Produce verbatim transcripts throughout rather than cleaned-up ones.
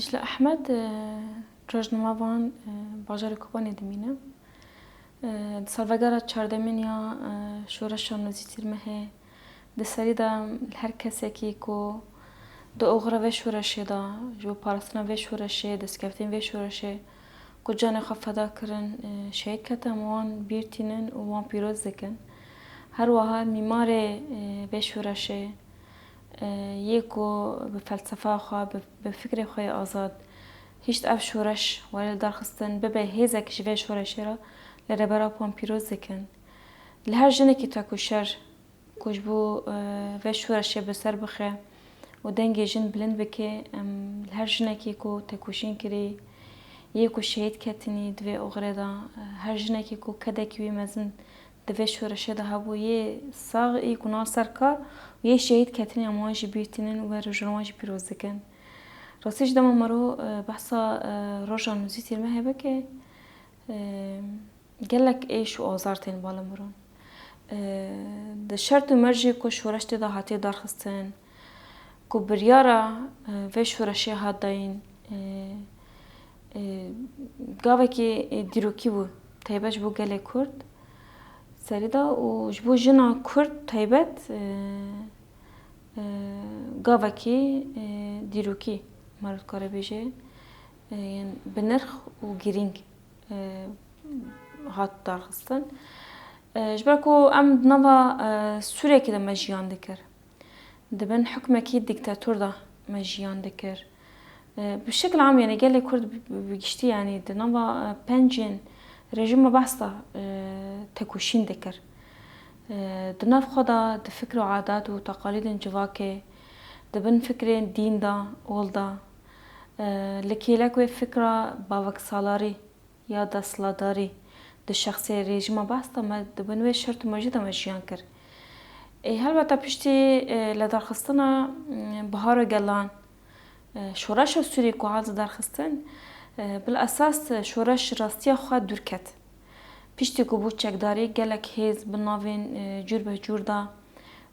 Dîcle Ehmed, e, rojnamevan, e, bajarê Kobanê dimîne. E, di salvegera çardemîn ya, e, şoreşa Nozî Tîrmehê, di serî de her kesekî ku di oxira vê şoreşê de, ji bo parastina vê şoreşê, destkeftên vê şoreşê ku canê xwe feda kirin, e, şehîd ketin, em wan bîr tînin û wan pîroz dikin. Her wiha mîmarê, e, vê şoreşê, e, yê ku bi felsefa xwe, bi, bi fikrê xwe yê azad, hişt ev şoreş were li dar xistin, bibe hêzek ji vê şoreşê re, li Rêber Apo em pîroz dikin. Li her jinekî tekoşer ku ji bo, e, vê şoreşê bi ser bixe û dengê jin bilind bike, em li her jinekî ku tekoşîn kirî, yê ku şehîd ketinî di vê oxirê de, e, her jinekî ku kedekî wî mezin di vê şoreşê de hebû, yê sax î ku nan ser kar û yê şehîd ketinî, em wan jî bîr tînin û wê rojnamevan jî pîroz dikin. Rastî ji dema mero, e, behsa, e, roja Nozî Tîrmehê bike, e, gelek êş û azar tên bala miran. E, di şert û mercê ku şoreş tê de hatiye darxistin, ku biryara, e, vê şoreşê hat dayîn, e, e, gavekî, e, dîrokî bû, taybet ji bo gelê Kurd serî de û ji bo jina Kurd taybet, e, e, gavekî, e, dîrokî, meriv dikare bêje, e, yên bi nirx û girîng, e, hat darxistin. E, ji ber ku em di nava, e, Sûriyekê de me jiyan dikir. Di bin hukmekî dîktator de me jiyan dikir. E, bi şekil am, yani gelê Kurd bi, bi, bi giştî, yani di nava, e, pencên rejîma Behs de, e, tekoşîn dikir. E, di nav xwe de, di fikr û adat û teqalîdên civakê, di bin fikrên dîn de, ol de, e, li kêlek wê fikra baveksalarî ya desthilatdarî di şexsê rejîma Behs de me di bin wê şert û mercê de me jiyan kir. Ê, helbeta piştî, e, ledarxistina, e, Bihara Gelan, e, şoreşa Sûrî ku hat darxistin, e, bil esas, e, şoreş ji rastiya xwe dûr ket. Piştî ku bû çekdarî, gelek hêz bi navên, e, cûr bi cûr de,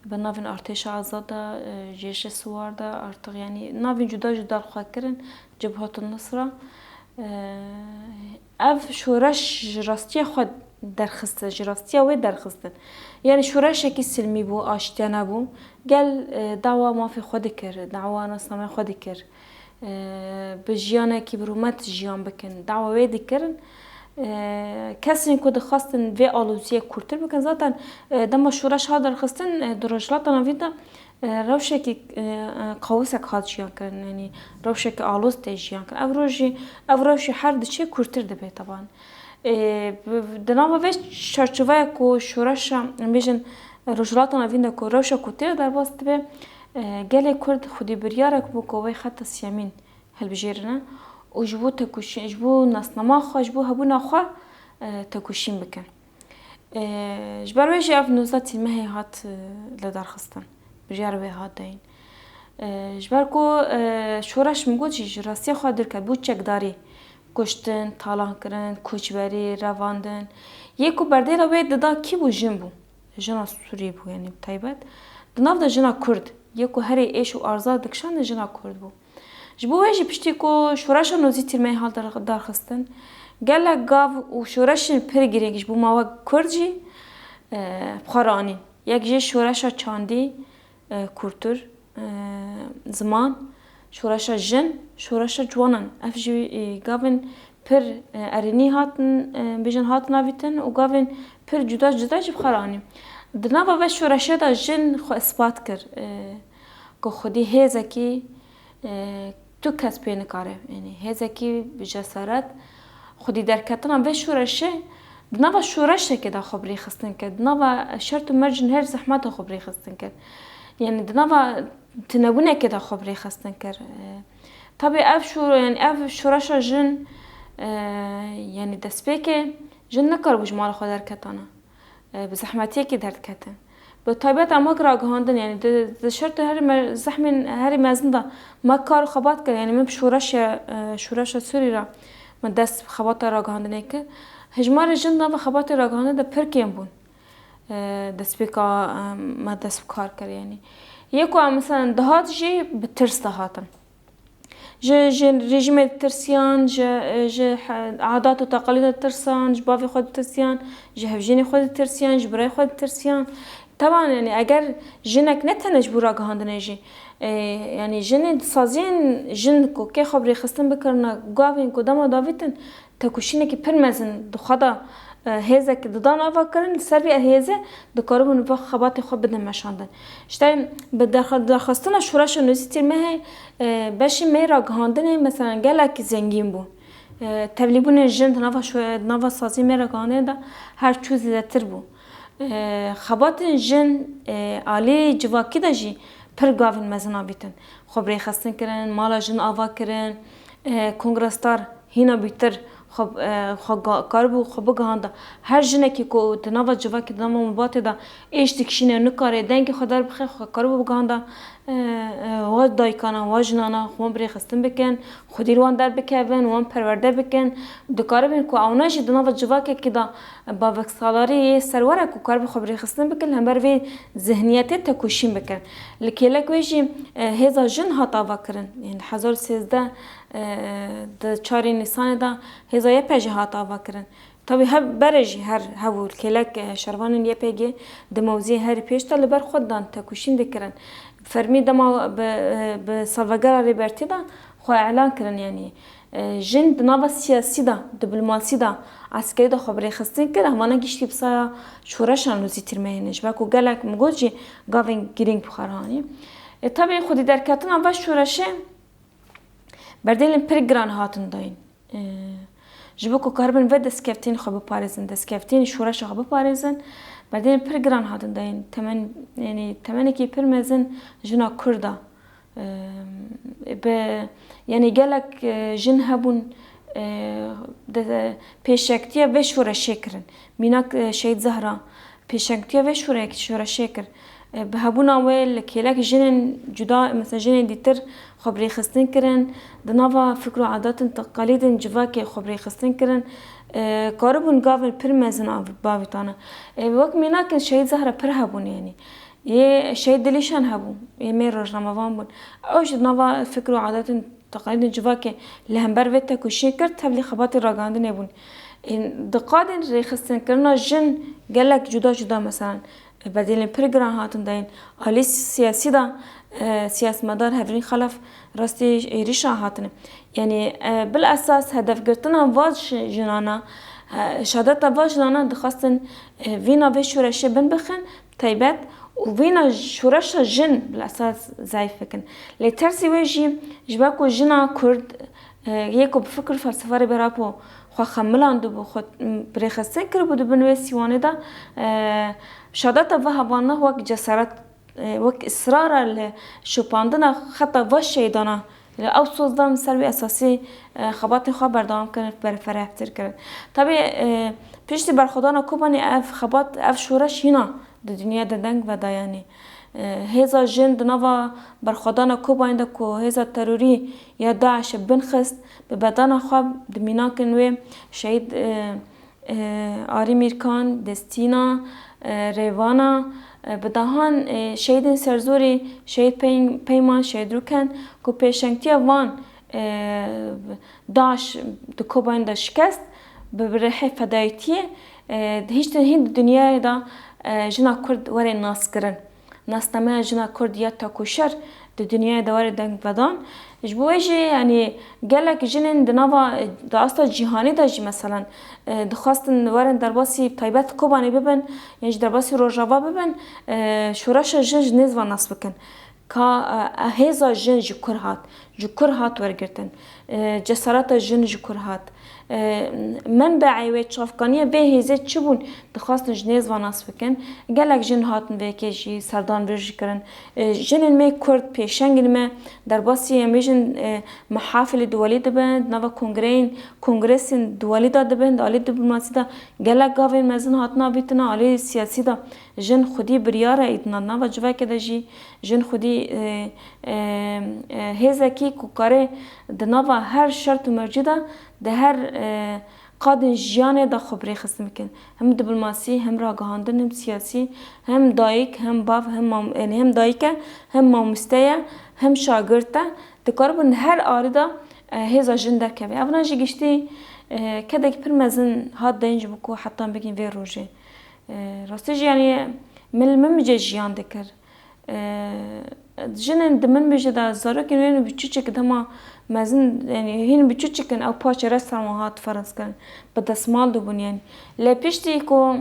bi navên Artêşa Azad de, e, Cêşê Siwar de, artık, yani, navên cuda cuda li xwe kirin, Cebhetul Nusra. E, ev şoreş ji rastiya xwe derxistin, ji rastiya wê derxistin. Yani, şoreşekî silmî bû, aştiye nebû. Gel, e, dawa mafê xwe dikir, dawa nasnameyê xwe dikir. E, bi jiyanekî bi rûmet jiyan bikin, dawa wê dikirin. E, kesên ku dixwastin vê aloziyê kûrtir bikin, zaten, e, dema şoreş hat derxistin, e, di Rojhilata Navîn de, e, rewşekî, e, e, qawusek hat jiyan kirin, yanî rewşekî aloz tê jiyan kirin. Ev roj jî, ev rewş jî her diçe kûrtir dibe teban. E, bi, di nava vê çarçoveya ku şoreşa, em bêjin, Rojhilata Navîn de ku rewşa ku tê de derbas dibe, e, gelê Kurd xwedî biryarek bû ku wê xeta siyemîn hilbijêrine û ji bo tekoşîn, ji bo nasnama xwe, ji bo hebûna xwe, e, tekoşîn bikin. E, ji ber wê jî ev nozdeh Tîrmehê hat, e, ledarxistin. Biryar wê hat dayîn. E, ji ber ku, e, şoreş min got jî ji rastiya xwe dûr ket, bû çekdarî, kuştin, talankirin, koçberî, revandin. Yê ku berdêla wê dida kî bû? Jin bû. Jina Sûrî bû, yanî bi taybet. Di nav de jina Kurd, yê ku herî êş û arzar dikişandin jina Kurd bû. Ji bo wê jî piştî ku şoreşa Nozî Tîrmehê hat dar-, darxistin, gelek gav û şoreşên pir girîng ji bo me wek Kurd jî, e, bi xwe re anîn. Yek jê şoreşa çandî, e, kultur, e, ziman, şoreşa jin, şoreşa ciwanan. Ev jî, e, gavên pir, e, erênî hatin, e, bêjin hatin avîtin û gavên pir cuda cuda jî bi xwe re anîn. Di nava vê şoreşê de jin xwe ispat kir, e, ku xwedî hêzekî, e, tu kes pê nikare. Yanî hêzekî bi cesaret xwedî derketina vê şoreşê di nava şoreşekê de xwe bi rêxistin kir. Di nava şert û mercên her zehmeta xwe bi rêxistin kir. Yanî di nava tinebûnekê de xwe bi rêxistin kir. E, tabî ev şo-, yanî ev şoreşa jin, e, yanî destpêkê jin nikaribû ji mala xwe derketana. E, bi zehmetiyekê derdiketin. Bi taybet em wek ragihandin, yanî di, di şert û herî me-, zehmên herî mezin de me kar û xebat kir, yanî min bi şoreşa, e, şoreşa Sûrî re me dest bi xebata ragihandinê kir. Hejmarê jin di nava xebatê ragihandinê de pir kêm bûn. E, destpêka, e, me dest bi kar kir, yanî. Yê ku em, meselen, dihat jî bi tirs dihatin. Ji, ji rejîmê ditirsiyan, ji, ji he-, adat û teqalîda ditirsan, ji bavê xwe ditirsiyan, ji hevjînê xwe ditirsiyan, ji birayê xwe ditirsiyan. Teban, yanî eger jinek ne tenê ji bo ragihandinê jî, e, yanî jinê saziyên jin ku kê xwe bi rêxistin bikirina gavên ku dema davîtin, tekoşînekî pir mezin di xwe de, e, hêzek didan ava kirin, li ser vê hêzê dikaribûn va xebatê xwe bidin meşandin. Îşte bi derxe-, derxistina şoreşa nozî tîrmehê, e, beşê me ragihandinê, meselen, gelek zengîn bû. E, tevlîbûnên jin di nava şo-, di nava saziyê me ragihandinê de her çû zêdetir bû. E, xebatên jin, e, alî civakî de jî pir gavên mezin avîtin. Xwe bi rêxistin kirin, mala jin ava kirin, e, kongrestar hîna bîtir xwe, e, xwe ga-, karibû xwe bigihanda. Her jinekî ku di nava civakê, di nava malbatê de êş dikişîne, nikare dengê xwe derbixe, xwe karibû bigihanda, e, e, wa dayikana, wa jinana, xwe bi rêxistin bikin, xwedî li wan derbikevin, wan perwerde bikin. Dikaribin ku ewna jî di nava civakekî de baveksalarî yê serwere ku karibin xwe bi rêxistin bikin, li hember vê zihniyetê tekoşîn bikin. Li kêlek wê jî, e, hêza jin hat ava kirin. Yanî hezar û sêzdeh, e, di çarê Nîsanê de hêza Y P G hat ava kirin. Tabî hev-, berê jî her hebû, kêlek, e, şervanên Y P G di mewziyê herî pêş de li ber xwe didan, tekoşîn dikirin. Fermî dema bi, e, bi salvegera Rêbertî de xwe îlan kirin, yanî, e, jin di nava siyasî de, diplomasî de, eskerî de xwe bi rêxistin kir, hevana giştî bi saya şoreşa nozî tîrmehê ne. Ji ber ku gelek min got jî gavên girîng bi xwe re anî. E, tabî xwedî derketina va şoreşê berdêlên pir giran hatin dayîn. E, ji bo ku karibin vê destkeftiyên xwe biparêzin, destkeftiyên şoreşa xwe biparêzin, berdêlên pir giran hatin dayîn. Temen, yanî temenekî pir mezin jina Kurd a. E, bi, yanî gelek, e, jin hebûn, e, de, pêşengtiya vê şoreşê kirin. Mînak, e, Şehîd Zehra, pêşengtiya vê şore-, şoreşê kir. E, bi hebûna wê li kêlek jinên cuda, mesela jinên dîtir xwe bi rêxistin kirin, di nava fikr û adatên teqalîdên civakê xwe bi rêxistin kirin. E, karibûn gavên pir mezin av-, bavîtane. E, wek mînakin Şehîd Zehra pir hebûn, yanî. Yê Şehîd Dilîşan hebû, yê me rojnamevan bûn. Ew jî di nava fikr û adatên teqalîdên civakê li hember vê tekoşînê kir, tevlî xebatê ragihandinê bûn. Ên, di qadên rêxistinkirina jin gelek cuda cuda, meselan, bedêlên pir giran hatin dayîn. Alî siyasî de, e, siyasetmedar Hevrîn Xelef rastî êrîşa hatine. Yanî, e, bil esas hedefgirtina va ji-, jinana, e, şehadeta va jinana dixwestin, e, vîna vê şoreşê bin bixin, taybet û vîna şoreşa jin bila esas zayîf bikin. Lê tersî wê jî ji ber ku jina Kurd, e, yê ku bi fikr û felsefa Rêber Apo xwe xemilandibû, xwe, m, bi rêxistin kiribû di bin wê sîwanê de, e, şadeta va hevalna wek cesaret, e, wek israra li şopandina xeta va şehîdana Li ew soz dan ser wî esasî, e, xebatên xwe berdewam kirin, berferehtir kirin. Tabî, e, piştî berxwedana Kobanê ev xebat, ev şoreş hîna di dinyayê de deng veda, yanî, e, hêza jin di nava berxwedana Kobanê de ku hêza terorî ya DAIŞê binxist, bi bedena xwe di mînakin wê şehîd, e, e, Arî Mîrkan, Destîna, e, Rêvana, e, bi dehan, e, şehîdên Serzorî, şehîd Pey-, Peyman, şehîd Rûken ku pêşengtiya van, e, DAIŞ di Kobanê de şikest, bi, bi rihê fedayîtiyê, e, hîç di, hîn di dinyayê de, e, jina Kurd were naskirin. Nasnameya jina Kurd ya tekoşer di dinyayê de were deng vedan. Ji bo wê jî, yanî, gelek jinên di nava, di asta cîhanê de jî, meselan, e, dixwestin werin derbasî taybet Kobanê bibin, yan jî derbasî Rojava bibin, e, şoreşa jin ji nêz ve nas bikin. Ka, e, hêza jin ji kur hat, ji kur hat wergirtin, e, cesareta jin ji kur hat. E, menbeê wê çavkaniya vê hêzê çi bûn, dixwastin ji nêz ve nas bikin. Gelek jin hatin vê yekê jî serdan vir jî kirin. E, jinên me Kurd, pêşengên me, derbasî em bêjin, e, mehafilê duwelî dibin, di nava kongreyên, kongresên duwelî de dibin, di alî diplomasî de gelek gavên mezin hatin avîtin, alî siyasî de jin xwedî biryar e, îdina di nava civakê de jî jin xwedî, e, e, e, hêzekî ku kare di nava her şert û mercî de, di her, e, qadên jiyanê de xwe bi rêxistin bikin. Hem diplomasî, hem ragihandin, hem siyasî, hem dayik, hem bav, hem mam-, yanî hem dayik e, hem mamoste ye, hem şagirt e, dikaribin her arî de, e, hêza jin derkeve. Evna jî giştî, e, kedekî pir mezin hat dayîn ji bo ku hetan bigihîn vê rojê. E, rastî jî, yanî, min, min mice jiyan dikir. E, jinên di min mijê de zarokên wê biçûçik dema mezin, yanî hîn biçûçik in, ew paçê reş ser wan hat ferz kirin. Bi desmal dibûn, yanî. Lê piştî ku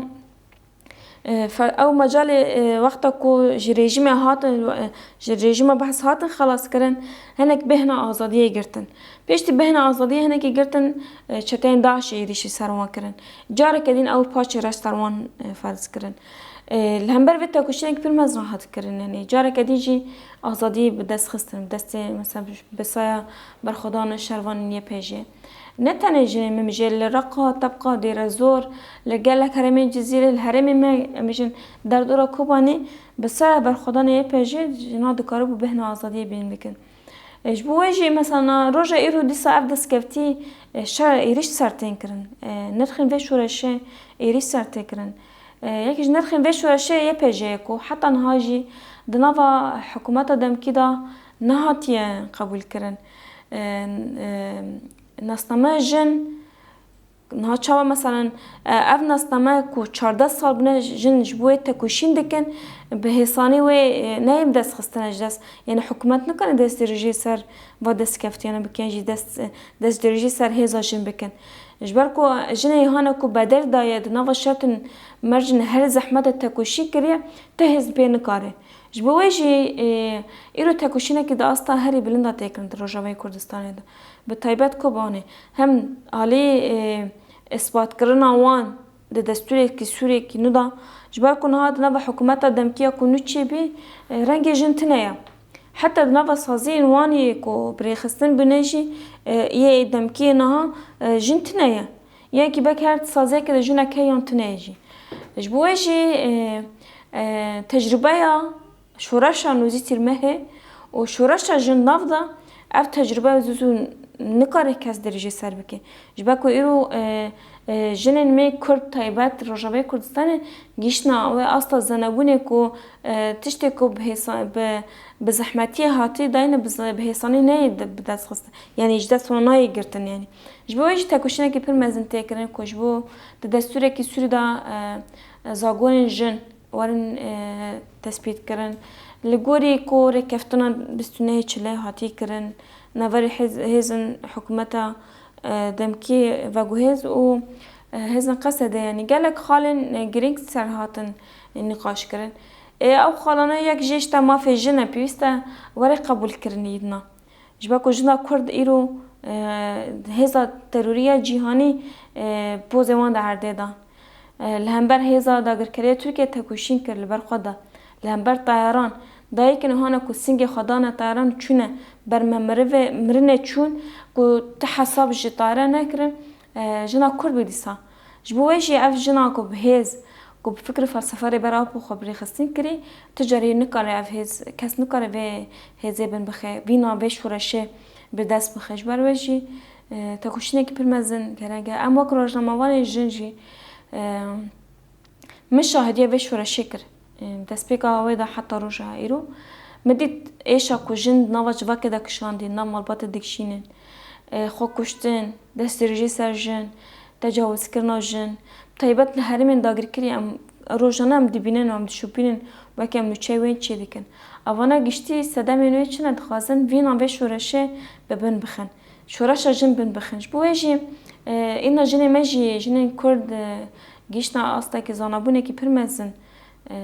E, fe-, ew mecalê, e, wexta ku ji rejîmê hatin, e, ji rejîma behs hatin xelas kirin, hinek bêhna azadiyê girtin. Piştî bêhna azadiyê hinekî girtin, e, çeteyên DAIŞê êrîşî ser wan kirin. Careke din ew paçê reş ser wan, e, ferz kirin. E, li hember vê tekoşînek pir mezin hat kirin, yanî careke din jî azadiyê bi dest xistin, bi destê, mesela, bi saya berxwedanên şervanên Y P G. Ne tenê jinên min, jê li Reqa, Tebqa, Dêrezor, li gelek herêmên Cizîrê, li herêmê me, em bêjin Derdora Kobanê, bi saya berxwedanê Y P G jina dikaribû bêhna azadiyê bîn bikin. E, ji bo wê jî, mesela, roja îro dîsa ev destkeftî, e, şer, êrîş ser tên kirin. E, nirxên vê şoreşê êrîş ser tê kirin. E, yek ji nirxên vê şoreşê Y P G ye ku heta niha jî di nava hikûmeta demkî de nehatiye qebûlkirin. E, e, Nasname jin, niha çawa, meselen, e, ev nasname ku çardeh sal bûne jin ji bo wê tekoşîn dikin, bi hêsanî wê, e, neyê bi dest xistine ji dest, yanî hikûmet nikane destdirêjî ser va destkeftiyane bikin, jî dest, destdirêjî ser hêza jin bikin. Ji ber ku jinê hane ku bedel daye di nava şertên mercên her zehmet de tekoşîn kiriye, ti hêz pê nikare. Ji bo wê jî, e, îro tekoşînekî di asta herî bilind de tê kirin di Rojavayê Kurdistanê de. Bi taybet Kobanê. Hem alî, e, îspatkirina wan di destûrekî sûrekî nû de, ji ber ku niha di nava hikûmeta demkî ya ku nû çêbî, e, rengê jin tune ye. Heta di nava saziyên wan yê ku bi rêxistin bûne jî, e, yê demkî yê niha, e, jin tune ye. Yekî bek her saziyekê de jinek heye yan tune ye jî. Ji bo wê jî, e, e, tecrûbeya şoreşa nozî sîrmehê û şoreşa jin nav de ev tecrûbe zû zû nikare kes dirêjî ser bike. Ji ber ku îro, e, e, jinên me Kurd taybet Rojavayê Kurdistanê gihiştine wê asta zenebûnê ku, e, tiştê ku bi hêsa-, bi, bi zehmetiyê hatî dayîne bi ze-, bi hêsanî neyê de-, bi dest xistin. Yanî ji dest wan nayê girtin yanî. Ji bo wê jî tekoşînekî pir mezin tê kirin ku ji bo di destûrekî sûrî de, e, e, zagonên jin werin, e, tespît kirin. Li gorî ku rêkeftina bîst û nehê Çileyê hatî kirin, navberê hêz-, hêzên hikûmeta, e, demkî veguhêz û, e, hêzên Qesede, yanî gelek xalên, e, girîng ser hatin nîqaş kirin. Ê, ew xalane yek jê ji te mafê jin e, pêwîst e were qebûlkirinî îdna. Ji ber ku jina Kurd îro, e, hêza terorî ya cîhanî, e, pozê wan de erdê da. E, li hember hêza dagirkeriya Tirkiye tekoşîn kir li ber xwe de. Li hember tayaran. Dayikên hane ku singê xwe dane tayaran û çûne ber me mirivê, mirinê çûn ku ti hesab ji tayara nekirin. E, jina Kurd bû dîsa. Ji bo wê jî ev jina ku bi hêz, ku bi fikr û felsefa Rêber Apo xwe bi rêxistin kirî, tu carî nikare ev hêz, kes nikare vê hêzê bin bixe, vî navê şoreşê bi dest bixe. Ji ber wê jî, e, tekoşînekî pir mezin gerek e. Em wek rojnamevanên jin jî, e, min şahidiya vê şoreşê kir. E, destpêka wê de heta roja îro. Min dît êşa ku jin di nava civakê de kişandî, nav malbatê dikişînin. E, xwe kuştin, destdirêjî ser jin, tecawizkirina jin. Bi taybet li herêmên dagirkirî em rojane em dibînin û em dişopînin, weke em nûçeyê wê çêdikin. Evana giştî sedemên wê çi ne, dixwazin vî navê şoreşê bi bin bixin. Şoreşa jin bin bixin. Ji bo wê jî, e, îna jinê me jî, jinên Kurd, e, gihiştine astekî zanabûnekî pir mezin, e,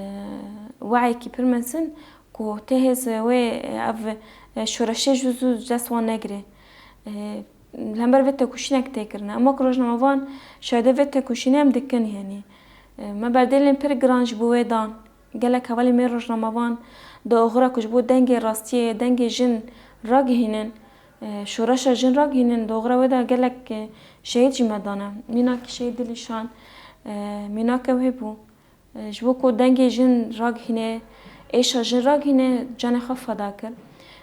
weyekî pir mezin ku tê hêz wê, e, ev, e, şoreşê ji zû ji dest wan negire. E, li hember vê tekoşînek tê kirine. Em wek rojnamevan şahidê vê tekoşînê em dikin, yanî. E, me berdêlên pir giran ji bo wê dan. Gelek hevalên me rojnamevan di oxira ku ji bo dengê rastiyê, dengê jin ragihînin, e, şoreşa jin ragihînin, di oxira wê de gelek, e, şehîd jî me dane. Mînakî şehîd Dilîşan, e, mînake wê bû. E, ji bo ku dengê jin ragihîne, êşa jin ragihîne, canê xwe feda kir.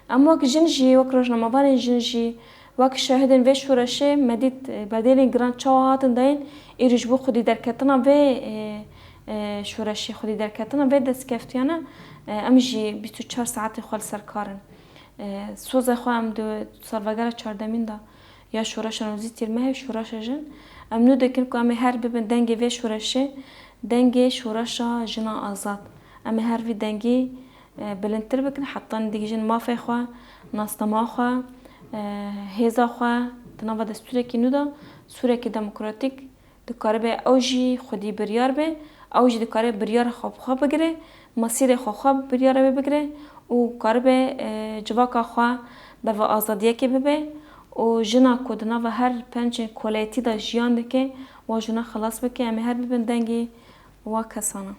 Em wek jin jî, wek rojnamevanên jin jî, wek şahidên vê şoreşê me dît, e, bedelên giran çawa hatin dayîn, êrî ji bo xwedî derketina vê, e, e, şoreşê, xwedî derketina vê destkeftiyane, e, em jî bîst û çar saetê xwe li ser kar in. Soza xwe em di salvegera çardemîn de ya şoreşa nozî tîr mehê şoreşa jin. Em nû dikin ku em ê her bibin dengê vê şoreşê, dengê şoreşa jina azad. Em ê her vî dengî e, bilindtir bikin, heta digihîjin mafê xwe, nasnama xwe, e, hêza xwe, di nava destûrekî nû de, Sûrekî demokratîk dikaribe ew jî xwedî biryar be, ew jî dikare biryara xwe bi xwe bigire, mesîrê xwe xwe biryara wê bigire û karibe, e, civaka xwe beve azadiyekê bibe û jina ku di nava her pencên kolayetî de jiyan dike, wa jina xilas bike, em ê her bibin dengê wa kesana.